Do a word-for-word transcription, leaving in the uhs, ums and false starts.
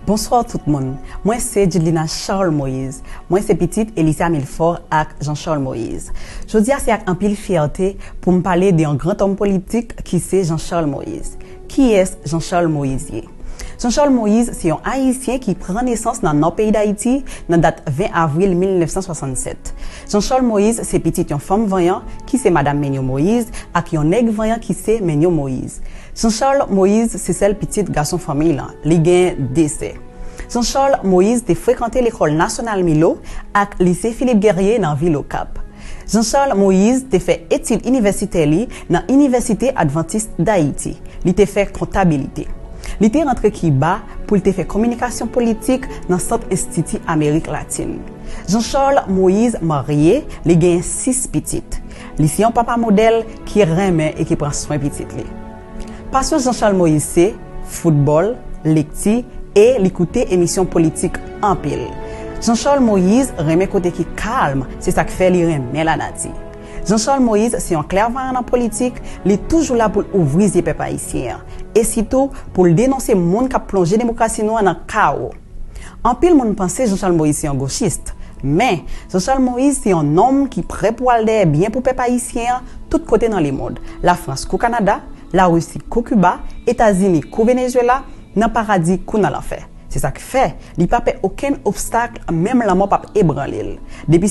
Bonswa tout moun. Mwen se Judlina Charles Moïse. Mwen se pitit Elicia Milfort ak Jean Charles Moïse. Jodi a se ak anpil fyète pou m pale de yon gran òm politik ki se Jean Charles Moïse. Kiyès Jean Charles Moïse ye? Jean Charles Moïse se yon Ayisyen ki pran nesans nan nò peyi Dayiti nan dat ven avril mil nèf san swasannsèt. Jean Charles Moïse se pitit yon fanm vanyan ki se Madanm Menyo Moïse ak yon nèg vanyan ki se Menyo Moïse. Jean Charles Moïse se sèl pitit gason fanmiy lan. Li gen de sè. Jean Charles Moïse te frekante lekòl Nasyonal Milo ak Lise Philippe Guerrier nan vil Okap. Jean Charles Moïse te fè etid inivèsitè li nan Inivèsite Advantis Dayiti. Li te fè kontabilite. Li te rantre Kiba pou l te fè kominikasyon politik nan Sant Enstiti Amerik Latin. Jean Charles Moïse marye, li gen sis pitit. Li se yon papa modèl ki renmen e ki pran swen pitit li. Pasyon Jean Charles Moïse se foutbòl, lekti e li koute emisyon politik anpil. Jean Charles Moïse renmen kote ki kalm, se sa k fè li renmen lanati. Jean Charles Moïse se yon klèvayan nan politik, li toujou la pou l ouvri zye pèp ayisyen an, e sitou pou l denonse moun k ap plonje demokrasi nou an nan kawo. Anpil moun panse Jean Charles Moïse se yon gochis, men Jean Charles Moïse se yon nonm ki prè pou al dèyè byen pou pèp ayisyen an tout kote nan lemonn, Lafrans kou Kanada, Larisi kou Kiba, Etazini kou Venezuela, nan paradi kou nan lanfè. Se sa k fè li pa pè okenn obstak, menm lanmò p ap ebranle l. Depi